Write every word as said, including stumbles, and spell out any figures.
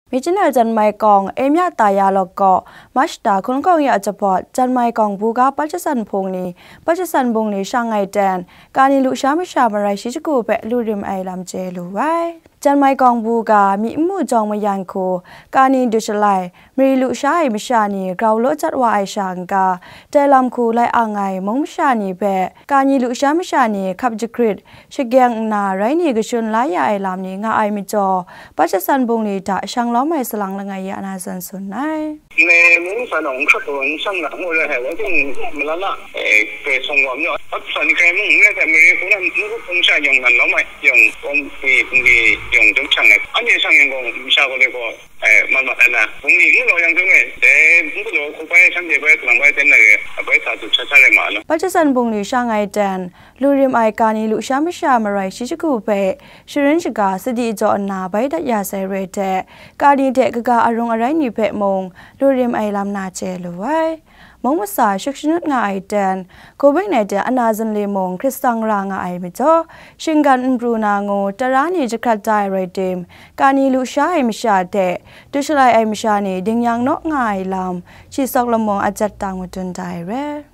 Michina Janmai Kawng, Emya Taya Lok kaw, Mashta hkun kawng ya jabawt, Janmai Kawng bu ga Pajasan Hpung ni, Pajasan Bung ni shang ai ten, kani lusha masha marai shi shagu hpe lu rim ai lam chye lu ai. Janmai Kawng bu ga, mi n mu jawng mayan hku, kani du shalai, mari lusha ai masha ni grau law jat wa ai sha n ga, dai lam hku lai ang ai mung masha ni hpe, kani lusha masha ni hkap jahkrit, shageng nna rai ni kashun la ya ai lam ni nga ai majaw, Pajasan Bung ni hta shang lawm ai salang langai ya na zawn tsun ai. Ngai mung sa nang hkrat taw n sang na ngu rai hai, wai ting malala, eh, kai song wa myaw, ap san kai mung ngai hta mare hku na ngu sha yawng nan lawm ai, yawng kawng hpung hpung yawng jawm shang ai, anhte shang yang gaw, masha gaw le gaw, eh, mat mat ai na, bung ni ngu law yang jawm e, dai n galaw hku bai, shanhte bai, kalang bai, ten na re, abai sa tu sha sha rai ma law. Pajasan Bung ni shang ai ten, lu rim ai kani lusha masha marai shi shagu hpe, sharin shaga sadi jaw nna bai dat ya sai re hte, kani hte kaga arung arai ni hpe mung, lu rim ai lam na chye lu ai. Mung masa shuk shanut nga ai ten, covid nineteen ana zanle mung hkrit sang ra nga ai majaw, shinggan n pru na ngu tara ni jahkrat da ai rai tim, kani lusha ai masha hte, du shalai ai masha ni dingyang naw nga ai lam, shi sawk lamawng a jat tang madun da ai re.